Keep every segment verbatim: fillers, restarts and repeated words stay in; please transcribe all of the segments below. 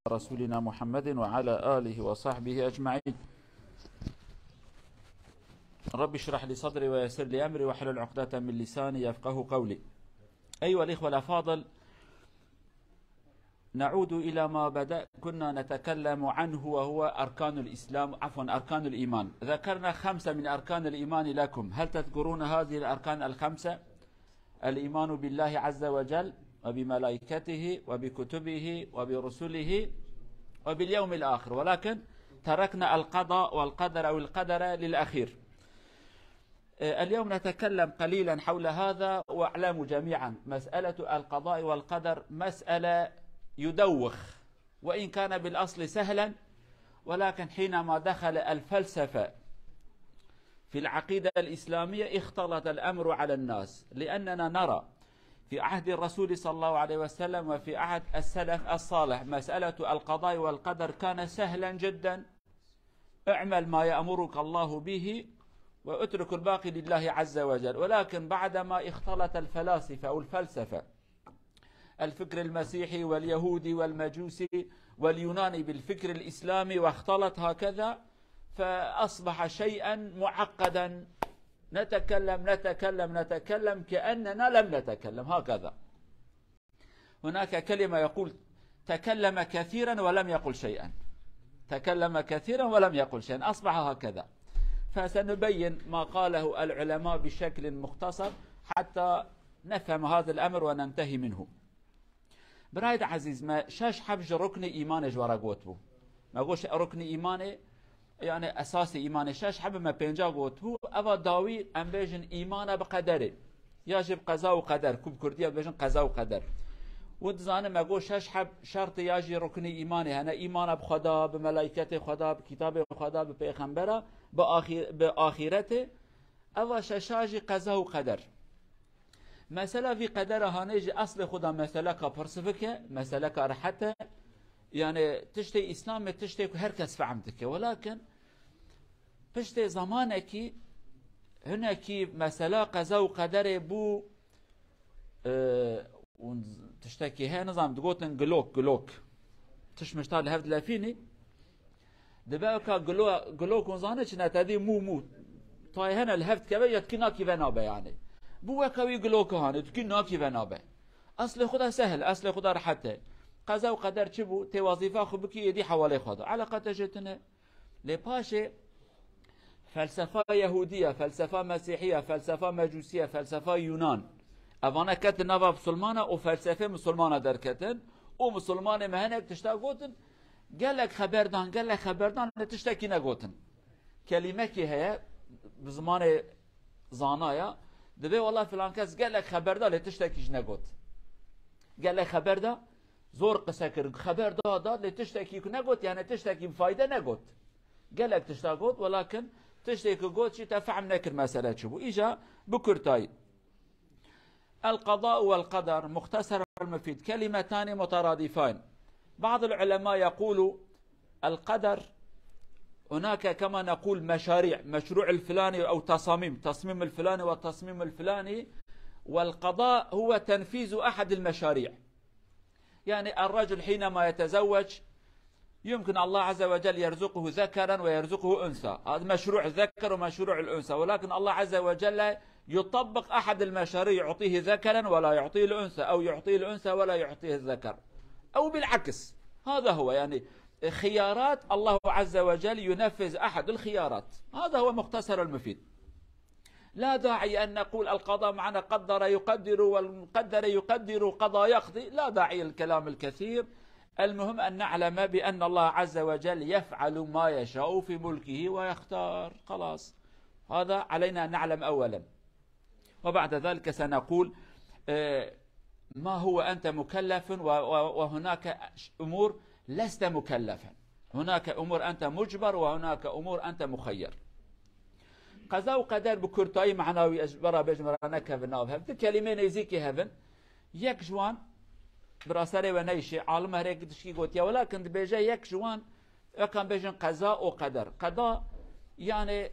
رسولنا محمد وعلى آله وصحبه أجمعين. رب اشرح لي صدري ويسر لي أمري واحلل عقدة من لساني يفقه قولي. أيها الإخوة الأفاضل، نعود إلى ما بدأ، كنا نتكلم عنه وهو أركان الإسلام، عفوا، أركان الإيمان. ذكرنا خمسة من أركان الإيمان لكم. هل تذكرون هذه الأركان الخمسة؟ الإيمان بالله عز وجل وبملائكته وبكتبه وبرسله وباليوم الآخر، ولكن تركنا القضاء والقدر أو القدر للأخير. آه، اليوم نتكلم قليلا حول هذا، واعلموا جميعا مسألة القضاء والقدر مسألة يدوخ، وإن كان بالأصل سهلا، ولكن حينما دخل الفلسفة في العقيدة الإسلامية اختلط الأمر على الناس، لأننا نرى في عهد الرسول صلى الله عليه وسلم وفي عهد السلف الصالح مسألة القضاء والقدر كان سهلا جدا، اعمل ما يأمرك الله به واترك الباقي لله عز وجل. ولكن بعدما اختلط الفلاسفة أو الفلسفة، الفكر المسيحي واليهودي والمجوسي واليوناني بالفكر الإسلامي، واختلط هكذا، فأصبح شيئا معقدا. نتكلم، نتكلم، نتكلم كأننا لم نتكلم، هكذا. هناك كلمة يقول: "تكلم كثيرا ولم يقل شيئا". تكلم كثيرا ولم يقل شيئا، أصبح هكذا. فسنبين ما قاله العلماء بشكل مختصر حتى نفهم هذا الأمر وننتهي منه. Birayê ezîz, me şeş heb ji ruknê îmanê ji we re got bû. Me got, şe-, ruknê îmanê, yani esasê îmanê şeş heb, me pênca got bû. Eva dawî, em bêjin, îmana bi qederê. Ya jî bi qeza û qeder, ku bi kurdî ya dibêjin qeza û qeder. Û dizanin me got şeş heb şertê ya jî ruknê îmanê hene. Îmana bi Xweda, bi melayketê Xweda, bi kitabê Xweda, bi pêxembera, bi axî-, bi axîretê. Eva şeşa jî qeza û qeder. Mesela vî qedera hanê jî eslê xwe de meseleka pirsivik e, meseleka rehet e. Yani tiştê Îslam e, tiştê ku her kes fehm dike. Welakin piştê zamanekî hinekî mesela qeza û qederê bû, e, û tiştekî heye, nizam digotin gilok, gilok. Tişt mişta li hev dilefînî. Dibe weka gilo-, gilok hûn zane çi ne, tedî mû, mû. Tayê hene li hev dikeve ya dikî nakî ve nabe yani. Bû weka wî giloka hanê, dikî nakî ve nabe. Eslê xwe de sehl, eslê xwe de rehet e. Qeza û qeder çi bû? Tê wezîfa xwe bikî, êdî hewalê xwe de. Eleqe te jê tune. Lê paşê felsefa Yehûdiye, felsefa Mesîhiye, felsefa Mecûsiye, felsefa Yunan. Evane ketin nava Musulmana û felsefê Musulmana derketin. Û Musulmanê me hinek tişta gotin, gelek xeber dan, gelek xeber dan, lê tiştekî negotin. Kelîmekî heye, bi zimanê zanaya, dibê wela filan kes gelek xeber da, lê tiştekî jî negot. Gelek xeber da, zor qise kir, xeber da, da, lê tiştekî ku negot, yani tiştekî bi fayde negot. Gelek tişta got, welakin tiştê ku got jî te fehm nekir mesele çi bû. Îja bi kurtayî. القضاء والقدر، مختصر المفيد، كلمتان مترادفان. بعض العلماء يقول القدر هناك كما نقول مشاريع، مشروع الفلاني أو تصاميم، تصميم الفلاني والتصميم الفلاني، والقضاء هو تنفيذ أحد المشاريع. يعني الرجل حينما يتزوج يمكن الله عز وجل يرزقه ذكرا ويرزقه أنثى، هذا مشروع الذكر ومشروع الأنثى، ولكن الله عز وجل يطبق أحد المشاريع، يعطيه ذكرا ولا يعطيه الأنثى، أو يعطيه الأنثى ولا يعطيه الذكر، أو بالعكس. هذا هو، يعني، خيارات الله عز وجل ينفذ أحد الخيارات. هذا هو مختصر المفيد. لا داعي أن نقول القضاء معنى قدر يقدر، والقدر يقدر قضى يقضي، لا داعي للكلام الكثير. المهم أن نعلم بأن الله عز وجل يفعل ما يشاء في ملكه ويختار. خلاص، هذا علينا أن نعلم أولا، وبعد ذلك سنقول، آه، ما هو أنت مكلف و-، و-، وهناك أمور لست مكلفا. هناك أمور أنت مجبر وهناك أمور أنت مخير. Qeza û qeder bi kurtayî, manawî ez bara bêjim, ra nekevin nav hev. Du kelîmê nêzîkî hevin. Yek ji wan, bira serê we neyşê, alim herêk tişkî gotiye, welakin dibêje yek ji wan, wek em bêjin qeza û qeder. Qeda, yani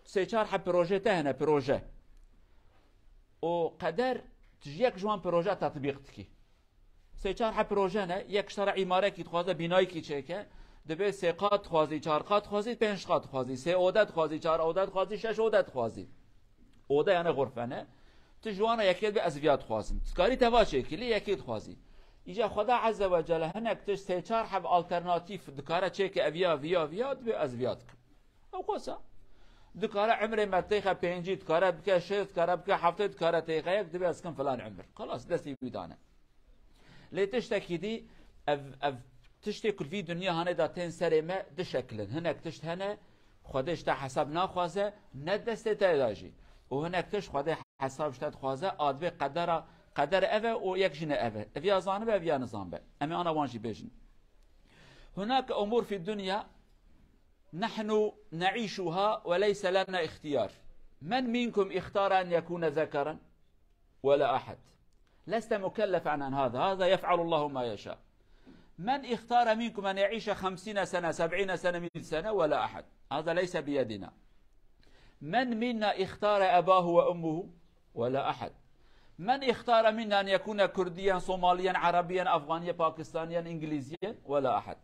sê çar heb proje te hene, proje. Û qeder, tu ji yek ji wan proje tetbîq dikî. Sê çar heb proje ne, yek ji te re îmarekî dixwaze, bînayekî çêke, dibê sê qat dixwazî, çar qat dixwazî, pênc qat dixwazî, sê ode dixwazî, çar ode dixwazî, şeş ode dixwazî. Ode yani xurfe ne. Tu ji wan re yekê dibê ez viya dixwazim. Tu karî teva çêkî, lê yekê dixwazî. Îca Xweda Azze ve Celle hinek tişt sê çar heb alternatîf dikare çêke, ev ya, viya, viya, dibê ez viya dikim. Ew qasa. Dikare emrê me têxe pêncî, dikare bike şêst, dikare bike heftê, dikare têxe yek, dibê ez kim filan emir. Xelas, destê wî dane. Lê tiştekî dî, ev, ev tiştê ku vî dinya hanê da tên serê me, du şekil in. Hinek tişt hene, Xwedê ji te hesab naxwaze, ne destê te da jî. Û hinek tişt Xwedê hesab ji te dixwaze, a dibê qedera, qeder ev e û yek jî ne ev e. Ev ya zanibe, ev ya nizanbe. Em ê ana wan jî bêjin. هناك أمور في الدنيا نحن نعيشها وليس لنا اختيار. من منكم اختار أن يكون ذكرا؟ ولا أحد. لست مكلفا عن هذا، هذا يفعل الله ما يشاء. من اختار منكم أن يعيش خمسين سنة، سبعين سنة، مئة سنة؟ ولا أحد. هذا ليس بيدنا. من منا اختار أباه وأمه؟ ولا أحد. من اختار منا أن يكون كرديا، صوماليا، عربيا، أفغانيا، باكستانيا، إنجليزيا؟ ولا أحد.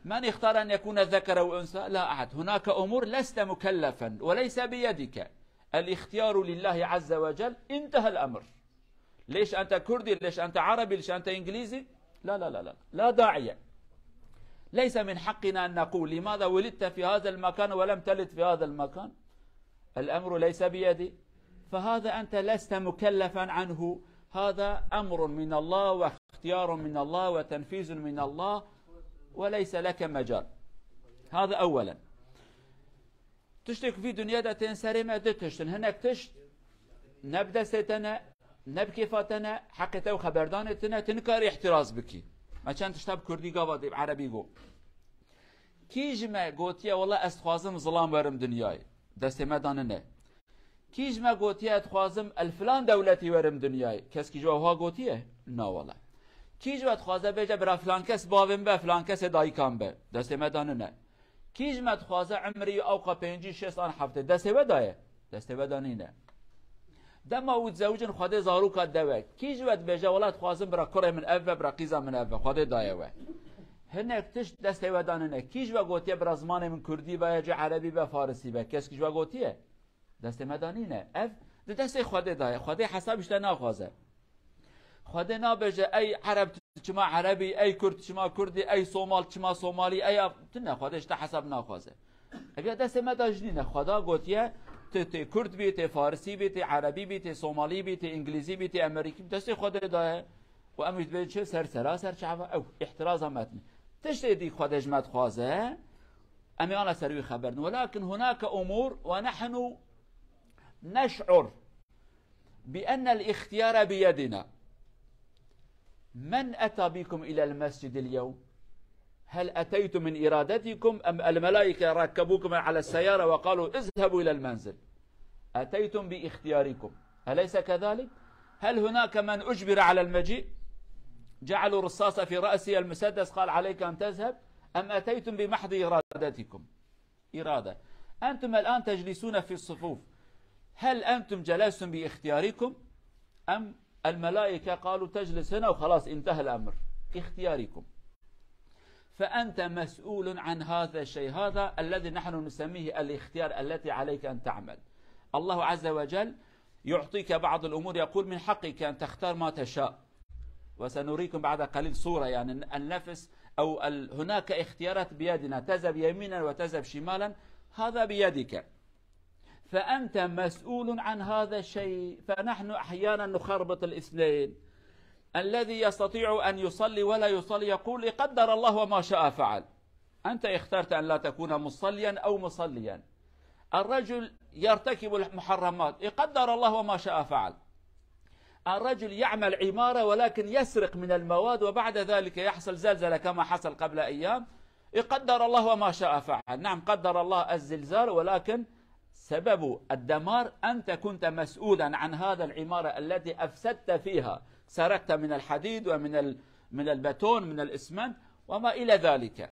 من اختار أن يكون ذكر أو أنثى؟ لا أحد. هناك أمور لست مكلفا وليس بيدك. الاختيار لله عز وجل، انتهى الأمر. ليش أنت كردي؟ ليش أنت عربي؟ ليش أنت إنجليزي؟ لا، لا، لا، لا، لا داعي. ليس من حقنا أن نقول: "لماذا ولدت في هذا المكان ولم تلد في هذا المكان؟" الأمر ليس بيدي. فهذا أنت لست مكلفا عنه. هذا أمر من الله واختيار من الله وتنفيذ من الله، وليس لك مجال. هذا أولا. Tiştê ku vî dinya de tên serê me, du tişt in. Hinek tişt ne bi destê te ne, ne bi kêfa te ne, heqê te û xeberdanê tune, tu nikarî îhtiraz bikî. Me çend tişta bi kurdî gava dê, bi erebî got. Kî ji me gotiye, "Wela ez dixwazim zilam werim dinyayê"? Destê me danine. Kî ji me gotiye, "Dixwazim el filan dewletî werim dinyayê"? Keskî ji we wiha gotiye? Na wele. Kî ji we dixwaze bêje, "Bira filan kes bavê min be, filan kesê dayikan be"? Destê me danine. Kî ji me dixwaze emrî ewqa pêncî, şêst an heftê? Destê we daye? Destê we da nîne. Dema û dizewicin Xwedê zaroka dewe. Kî ji we dibêje, "Wela dixwazim bira kurê min ev be, bira qîza min ev be"? Xwedê daye we. Hinek tişt destê we da nîne. Kî ji we gotiye, "Bira zimanê min kurdî be, ya jî erebî be, farisî be"? Keskî ji we gotiye? Destê me da nîne. Ev di destê Xwedê da ye. Xwedê hesab ji te naxwaze. Xwedê nabêje, "Ey Ereb, tu çima Erebî, ey Kurd, tu çima Kurdî, ey Somal, tu çima Somalî, ey Af-", tune, Xwedê ji te hesab naxwaze. Ev ya destê me da jî nîne. Xweda gotiye, "Tu tê Kurd bî, tê Farisî bî, tê Erebî bî, tê Somalî bî, tê Îngilîzî bî, tê Emerîkî bî", destê Xwedê da ye. Û em jî dibên çi ser sera ser çava ew îhtiraza me tune. Tiştê dî Xwedê ji me dixwaze, em ê ana ser wî xeber din. ولكن هناك أمور ونحن نشعر بأن الاختيار بيدنا. من أتى بكم إلى المسجد اليوم؟ هل أتيتم من إرادتكم أم الملائكة ركبوكم على السيارة وقالوا: "اذهبوا إلى المنزل"؟ أتيتم باختياركم، أليس كذلك؟ هل هناك من أجبر على المجيء؟ جعلوا رصاصة في رأسه المسدس، قال: "عليك أن تذهب"، أم أتيتم بمحض إرادتكم؟ إرادة. أنتم الآن تجلسون في الصفوف، هل أنتم جلستم باختياركم أم الملائكة قالوا: "تجلس هنا وخلاص، انتهى الأمر"؟ اختياركم. فأنت مسؤول عن هذا الشيء، هذا الذي نحن نسميه الاختيار التي عليك أن تعمل. الله عز وجل يعطيك بعض الأمور، يقول: "من حقك أن تختار ما تشاء"، وسنريكم بعد قليل صورة، يعني النفس أو ال-، هناك اختيارات بيدنا، تذهب يمينا وتذهب شمالا، هذا بيدك. فأنت مسؤول عن هذا الشيء. فنحن أحيانا نخربط الاثنين. الذي يستطيع أن يصلي ولا يصلي يقول: "قدر الله وما شاء فعل". أنت اخترت أن لا تكون مصليا أو مصليا. الرجل يرتكب المحرمات: "قدر الله وما شاء فعل". الرجل يعمل عمارة ولكن يسرق من المواد وبعد ذلك يحصل زلزلة كما حصل قبل أيام: "قدر الله وما شاء فعل". نعم، قدر الله الزلزال، ولكن سبب الدمار أنت كنت مسؤولا عن هذا العمارة التي أفسدت فيها، سرقت من الحديد ومن ال-، من البتون، من الإسمنت وما إلى ذلك.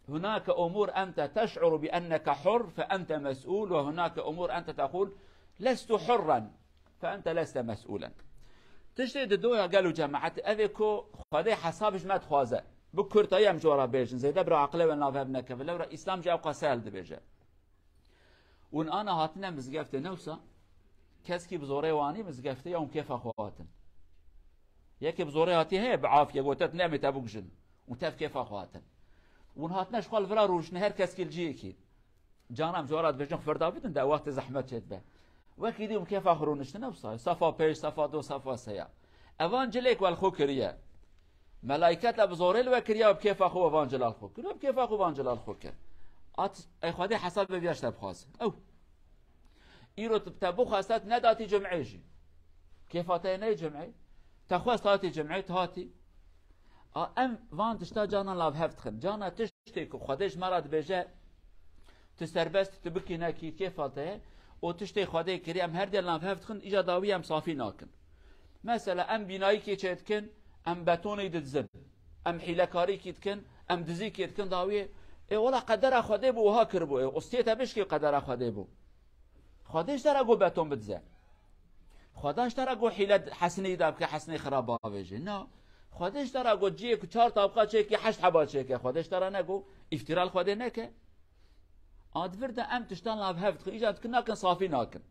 هناك أمور أنت تشعر بأنك حر فأنت مسؤول، وهناك أمور أنت تقول: "لست حرا"، فأنت لست مسؤولا. Tiştê didoya gel û cemaet, ev ê ku Xwedê hesab ji me dixwaze. Bi kurtayî em ji we re bêjin, zêde bira aqilê we nav hev nekeve. Lewra Îslam jî ew qase hildibêje. Ûn ana hatine mizgeftê, ne wisa? Keskî bi zorê wanî mizgeftê ya ûn kêfa xwe hatin. Yekê bi zorê hatî heye, bi afiye gote, "Nemê te bikujin." Û tev kêfa xwe hatin. Ûn hatine ji xwe li vira rûniştine, her keskî li ciyekî. Canan em ji we re dibêjin, xwe vir davêtin, de wextê zehmet çêdibe. Wekî dî ûn kêfa xwe rûniştine wisa. Safa pêş, safa do, safa seya. Evan cilêk we li xwe kiriye. Melaîket e bi zorê li we kiriye, bi kêfa xwe evan cila li xwe kir. Bi kêfa xwe evan cila li xwe kir. At, ey Xwedê hesabê viya ji te bixwaze. Ew. Îro tu te bixwest, te nedatî cumê jî. Kêfa te neyê cumê. Te xwest hatî cumê, tu hatî. A, em van tişta canan lav hev dixin. Cana tiştê ku Xwedê ji me re dibêje, tu serbest, tu bikî nekî, kêfa te ye. Û tiştê Xwedê kirî, em her dê lav hev dixin, îca dawî em safî nakin. Mesela em bînayîkê çêdikin, em betonê didizin. Em hîlekarîkî dikin, em dizîkê dikin dawiyê. Ê wela qedera Xwedê bû, wiha kiribû. Ê, û stê te bişkê qedera Xwedê bû. Xwedê ji te re got beton bidize. Xweda ji te re got hîle hesinî da bike, hesinê xirab bavêje. Na. Xwedê ji te re got ciyê ku çar tabqa çêke, heşt heba çêke. Xwedê ji te re negot, îftîra li Xwedê neke. A di vir de em tiştan lav hev dixin, îca dikin nakin, safî nakin.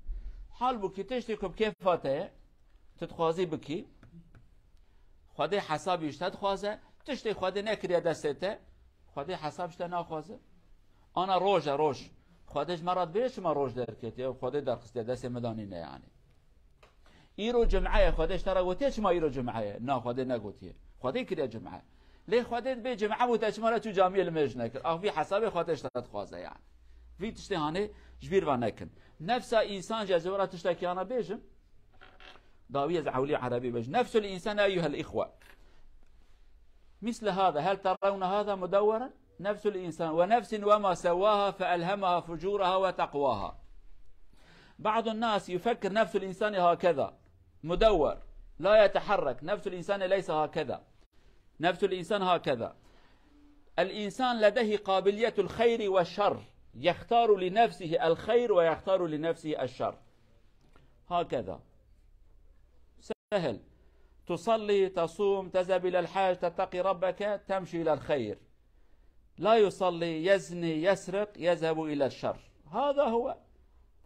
Halbûkî tiştê ku bi kêfa te ye, tu dixwazî bikî, Xwedê hesabî ji te dixwaze, tiştê Xwedê nekiriye destê te, Xwedê hesab ji te naxwaze. Ana roj e, roj. Xwedê ji me re dibêje çima roj derketiye, Xwedê derxistiye, destê min de nîne yani. Îro cum'e ye, Xwedê ji te re gotiye çima îro cum'e ye? Na, Xwedê negotiye. Xwedê kiriye cum'e. Lê Xwedê dibê cum'e bû, te çima re çû camiyê limêj nekir? Ax vî hesabê Xwedê ji te dixwaze yani. Vî tiştê hanê ji bîr ve nekin. Nefsa însan jî, ez ê we re tiştekî ana bêjim. Dawî ez ewlî erebî bêjim. Nefsul însan eyyuhel îxwe. Misle hâzâ, hel terawne hâzâ mudewweren? Nefsul însan. Ve nefsin ve ma sewwâhâ fe elhemehâ fucûrehâ ve teqwâhâ. بعض الناس يفكر نفس الإنسان هكذا، مدور، لا يتحرك. نفس الإنسان ليس هكذا. نفس الإنسان هكذا. الإنسان لديه قابلية الخير والشر، يختار لنفسه الخير ويختار لنفسه الشر. هكذا. سهل. تصلي، تصوم، تذهب إلى الحج، تتقي ربك، تمشي إلى الخير. لا يصلي، يزني، يسرق، يذهب إلى الشر. هذا هو.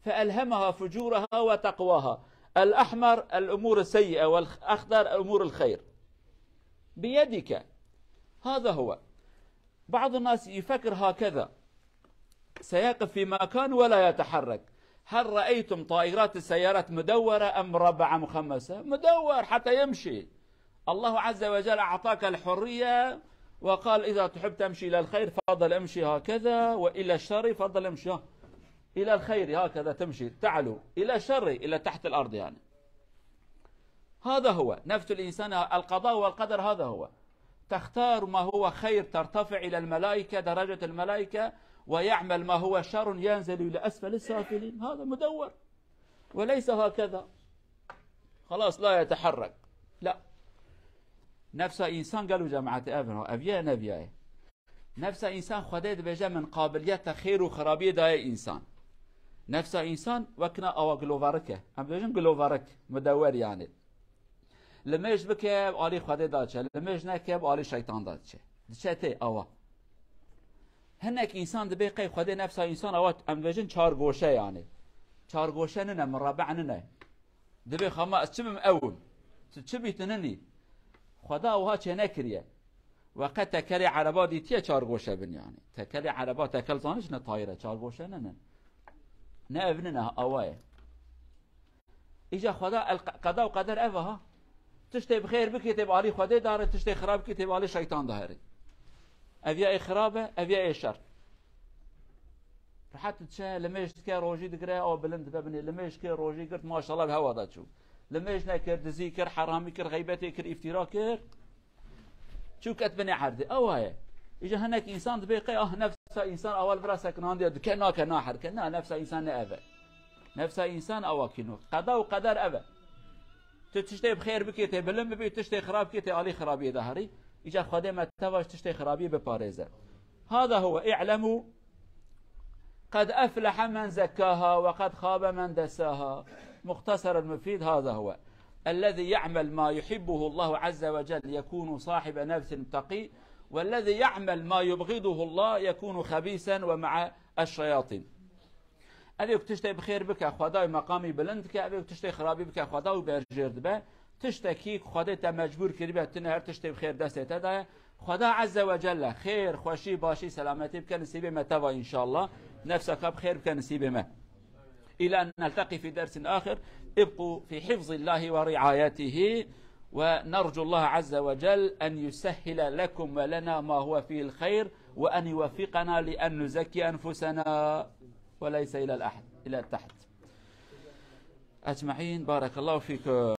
فألهمها فجورها وتقواها. الأحمر الأمور السيئة، والأخضر أمور الخير. بيدك. هذا هو. بعض الناس يفكر هكذا، سيقف في مكان ولا يتحرك. هل رأيتم طائرات السيارات مدورة أم مربعة مخمسة؟ مدور حتى يمشي. الله عز وجل أعطاك الحرية وقال: "إذا تحب تمشي إلى الخير فضل امشي هكذا، وإلى الشر فضل امشي إلى الخير"، هكذا تمشي، تعلو، إلى الشر، إلى تحت الأرض يعني. هذا هو نفس الإنسان، القضاء والقدر هذا هو. تختار ما هو خير، ترتفع إلى الملائكة، درجة الملائكة، ويعمل ما هو شر، ينزل إلى أسفل السافلين. هذا مدور. وليس هكذا. خلاص، لا يتحرك. لا. Nefsa însan gelo cemaetê ev in, ev ye, ne ev ye. Nefsa însan Xwedê dibêje min qabiliyeta xêr û xirabiyê daye însan. Nefsa însan wekna awa gilovarik e. Em dibêjin gilovarik, mudewer yani. Limêj bike, bi alî Xwedê da diçe. Limêj neke, bi alî şeytan da diçe. Diçe tê awa. Hinek însan dibê qey Xwedê nefsa însan awa, em dibêjin çar goşe yani. Çar goşe nine, mirebe nine. Dibê xama ez çi bim ew im. Tu çi bî tu ninî. Xweda wiha çênekiriye. We qe tekerê ereba dîtiye çar goşe bin yani. Tekerê ereba tekel zaniş ne tayire, çar goşe ne ne. Ne ev ne ne awa ye. Îca Xweda el qeda û qeder ev e ha. Tiştê bi xêr bikî tê bi alî Xwedê dare, tiştê xirab bikî tê bi alî şeytan dahêrî. Ev ya ê xirab e, ev ya ê şer. Rehet diçe, limêj dike, rojî digire, ew bilind dibe binê. Limêj kir, rojî girt, maşallah, bi hewa de çû. Limêj nekir, dizî kir, heramî kir, xeybetê kir, îftîra kir. Çû ket binê erdê. Ew aye. Îja hinek însan dibê qey, ah, nefsa însan awal vira sekinandiye, dike, nake, naherike. Na, nefsa însan ne ev e. Nefsa însan awa kîno. Qeda û qeder ev e. Tu tiştê bi xêr bikê tê bilind bibî, tiştê xirab bikê tê alî xirabiyê de herî. Îca Xwedê me teva ji tiştê xirabiyê biparêze. هذا هو، اعلموا قد أفلح من زكاها وقد خاب من دساها. مختصر المفيد، هذا هو. الذي يعمل ما يحبه الله عز وجل يكون صاحب نفس تقي، والذي يعمل ما يبغضه الله يكون خبيثا ومع الشياطين. Ev ê ku tiştê bi xêr bike, Xwedayê meqamî bilind dike, ev ê ku tiştê xirabî bike, Xweda wî berjêr dibe. Tiştekî ku Xwedê te mecbûr kiribe, tune her tiştê bi xêr destê te daye. Xweda Azze ve Celle xêr, xweşî, başî, selametî bike nisîbê me teva înşallah. Nefseka bi xêr bike nisîbê me. إلى أن نلتقي في درس آخر، ابقوا في حفظ الله ورعايته، ونرجو الله عز وجل أن يسهل لكم ولنا ما هو فيه الخير، وأن يوفقنا لأن نزكي أنفسنا وليس إلى الأحد، إلى تحت. أجمعين، بارك الله فيكم.